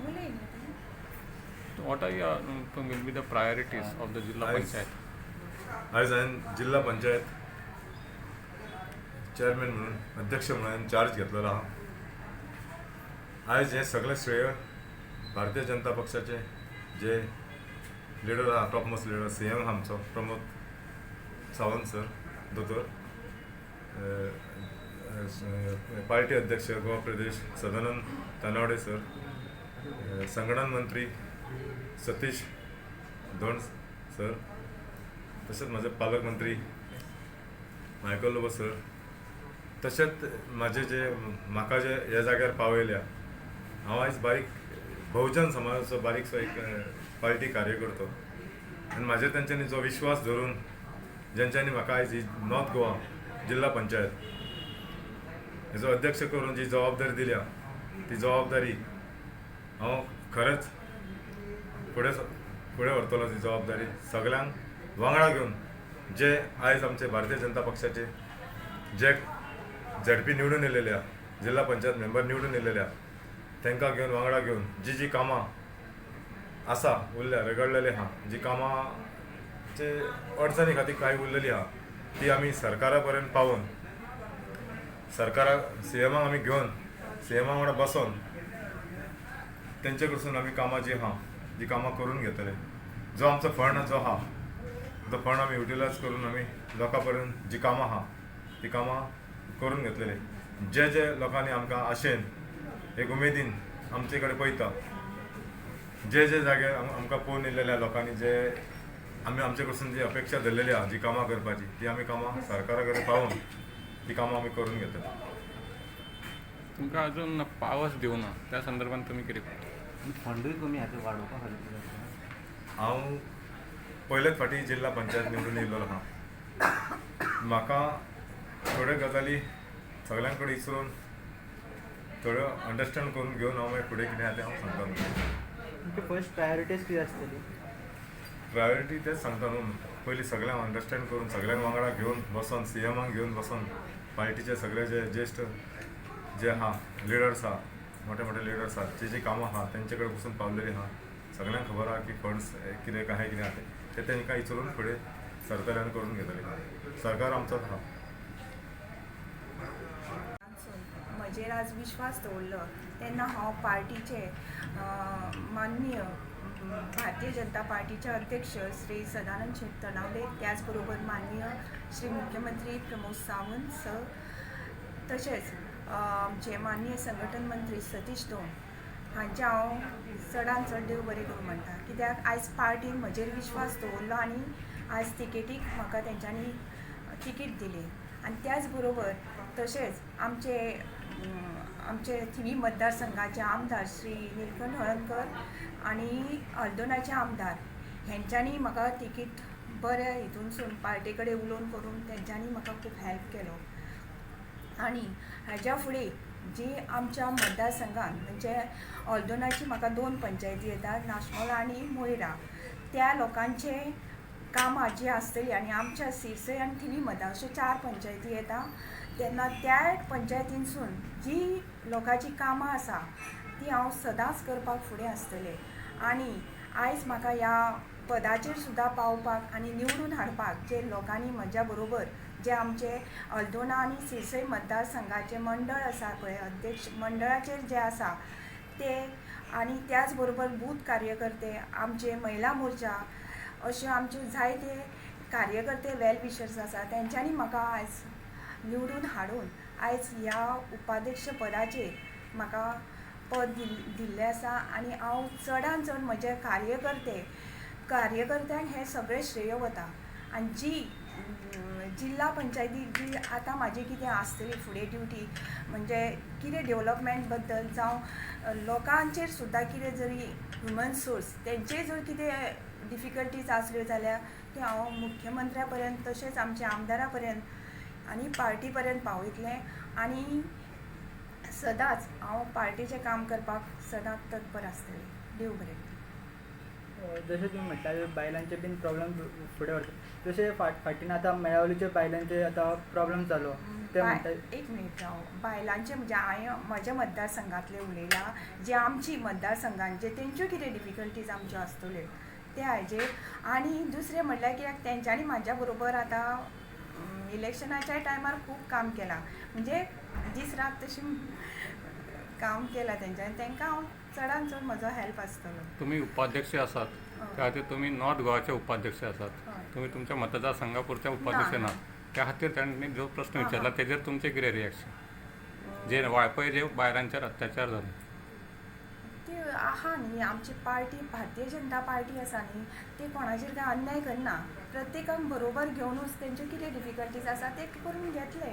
उलय न्ही तूं. What are your will be the priorities of the Zilla Panchayat? आयज हांवें जिल्हा पंचायत चेअरमॅन म्हणून, अध्यक्ष म्हणून चार्ज घेतलेलो आहा. आयज हें सगळें श्रेय भारतीय जनता पक्षाचे जे लिडर आहा, top most leader, CM आहा आमचो प्रमोद सावंत सर दोतोर, पार्टी अध्यक्ष गोवा प्रदेश सदानंद तानावडे सर, संघटन मंत्री सतीश धोंड सर, तशेंच म्हजे पालकमंत्री मायकल लोबो सर, तशेंच म्हाजे जे म्हाका जे ह्या जाग्यार पावयल्या. हांव आयज बारीक बहुजन समाजाचो बारीकसो एक पार्टी कार्यकर्तो आनी म्हाजेर तेंच्यांनी जो विश्वास धरून जेंच्यांनी म्हाका आयज ही नॉर्थ गोवा जिल्हा पंचायत हेजो अध्यक्ष करून जी जबाबदारी दिल्या, ती जबाबदारी हांव खरेंच फुडें फुडें व्हरतलो. ती जबाबदारी सगल्यांक वांगडा घेवन, जे आयज आमचे भारतीय जनता पक्षाचे जे झेडपी निवडून येयलेले आहा, जिल्हा पंचायत मेंबर निवडून येयलेले आहा, तांकां घेवन, वांगडा घेवन जी जी कामां आसा उरल्या, रगडलेली आहा, जी कामाचे अडचणी खातीर कांय उरलेली आहा, ती आमी सरकारा पर्यंत पावोवन, सरकाराक, सीएमाक आमी घेवन, सीएमा वांगडा बसोन तेंचे कडसून आमी कामां जी आहा ती कामां करून घेतले. जो आमचो फंड जो आहा तो फंड आमी युटिलायज करून आमी लोकां पर्यंत जी कामां आहा ती कामां करून घेतलेली. जे जे लोकांनी आमकां आशेन, एक उमेदीन आमचे कडेन पळयता, जे जे जाग्यार आमकां पळोवन येयलेल्या लोकांनी जे आमी आमचे कडसून जी अपेक्षा धरलेली आहा, जी कामां करपाची, ती आमी कामां सरकारा कडेन पावोवन ती कामां आमी करून घेतले. तुमकां अजून पावस दिवना, त्या संदर्भात तुमी कितें? फंडूय कमी आहा, ते वाडोवपा खातीर कितें आसा? हांव पयलेच फावटी जिल्हा पंचायत निवडून येयल्लो आहा. म्हाका थोड्यो गजाली सगळ्यां कडेन विचरून, थोड्यो अंडरस्टँड करून घेवन हांव मागीर फुडें कितें आहा तें हांव सांगता तुमकां. तुमची फर्स्ट प्रायोरिटीज कितें आसतली? प्रायोरिटी तेच सांगता न्हू, पयलीं सगळ्यांक अंडरस्टँड करून, सगळ्यांक वांगडा घेवन बसोन, सीएमाक घेवन बसोन, पार्टीचे सगळे जे ज्येश्ठ जे आहा लिडर्स आहा, मोठे मोठे लिडर्स आहा, जे जी कामां आहा तेंचे कडेन बसून पावलेली आहा. सगळ्यांक खबर आहा की फंड्स कितें काय कितें आहा तें, ते तेंकां विचरून फुडें सरतले आनी करून घेतले. सरकार आमचोच आहा. म्हजेर आज विश्वास दवरलो तेन्ना हांव पार्टीचे माननीय भारतीय जनता पार्टीचे अध्यक्ष श्री सदानंद शेट तनावडे, त्याच बरोबर माननीय श्री मुख्यमंत्री प्रमोद सावंत सर, तशेंच आमचे माननीय संघटन मंत्री सतीश धोंड हांचें हांव चडान चड देव बरें करूं म्हणटा, कित्याक आयज पार्टीन म्हजेर विश्वास दवरलो आनी आयज तिकेटीक म्हाका तेंच्यांनी तिकीट दिली. आनी त्याच बरोबर तशेंच आमचे आमचे थिवी मतदारसंघाचे आमदार श्री निलकंठ हळर्णकर आनी हळदोणाचे आमदार हेंच्यांनी म्हाका तिकीट बऱ्या हितूनसून पार्टी कडेन उलोवन करून तेंच्यांनी म्हाका खूब हेल्प केलो. आनी हाज्या फुडें जी आमच्या मतदारसंघान, म्हणजे हळदोणाची म्हाका दोन पंचायती येतात, नाशमोला आनी मोयरा, त्या लोकांचे कामां जीं आसतलीं आनी आमच्या सिरसय आनी थिवी मतदार अश्यो चार पंचायती येता, तेन्ना त्या पंचायतीनसून जी लोकांची कामां आसा ती हांव सदांच करपाक फुडें आसतलें. आनी आयज म्हाका ह्या पदाचेर सुद्दां पावपाक आनी निवडून हाडपाक जे लोकांनी म्हज्या बरोबर जे आमचे हळदोणा आनी सिरसय मतदारसंघाचें मंडळ आसा पळय, अध्यक्ष मंडळाचेर जे आसा ते, आनी त्याच बरोबर बूथ कार्यकर्ते, आमचे महिला मोर्चा, अशे आमचे जायते कार्यकर्ते, वेल विशर्स आसा, तेंच्यांनी म्हाका आयज निवडून हाडून आयज ह्या उपाध्यक्ष पदाचेर म्हाका पद दिल्लें आसा. आनी हांव चडान चड म्हजे कार्यकर्त्यांक हें सगळें श्रेय वता. आनी जी जिल्हा पंचायती जी आतां म्हाजी कितें आसतली फुडें ड्युटी, म्हणजे कितें डेवलपमेंट बद्दल जावं लोकांचेर सुद्दां कितें जरी ह्युमन सोर्स तेंचेर जर कितें डिफिकल्टीज आसल्यो जाल्यार त्यो हांव मुख्यमंत्र्या पर्यंत तशेंच आमच्या आमदारा पर्यंत आनी पार्टी पर्यंत पावयतलें. आनी सदांच हांव पार्टीचें काम करपाक सदांच तत्पर आसतलें. देव बरें करूं. जशें तुमी म्हटल्यार बायलांचे बीन प्रॉब्लम फुडें व्हरता, तशें फाटीन आतां मेळावलीचे बायलांचे आतां प्रॉब्लम जालो ते म्हणटा. एक मिनीट राव. बायलांचे म्हणजे हांवें म्हज्या मतदारसंघांतलें उलयलां, जे आमची मतदारसंघांचे तेंच्यो कितें डिफिकल्टीज आमच्यो आसतल्यो ते हाजेर. आनी दुसरें म्हणल्यार कित्याक तेंच्यांनी म्हाज्या बरोबर आतां इलेक्शनाच्या टायमार खूब काम केलां, म्हणजे दीस रात तशें काम केलां तेंच्यांनी, तांकां हांव चडान चड म्हजो हेल्प आसतलो. तुमी उपाध्यक्ष आसात, त्या खातीर तुमी नॉर्थ गोवाचे उपाध्यक्ष आसात, तुमी तुमच्या मतदारसंघा पुरते उपाध्यक्ष ना, त्या खातीर तांणी जो प्रश्न विचारला तेजेर तुमचें कितें रिएक्शन, जे वाळपय जे बायलांचेर अत्याचार जाले ती आहा न्ही आमची पार्टी भारतीय जनता पार्टी आसा न्ही, ती कोणाचेर काय अन्याय करना, प्रत्येकाक बरोबर घेवनूच तेंच्यो कितें डिफिकल्टीज आसा ते करून घेतले.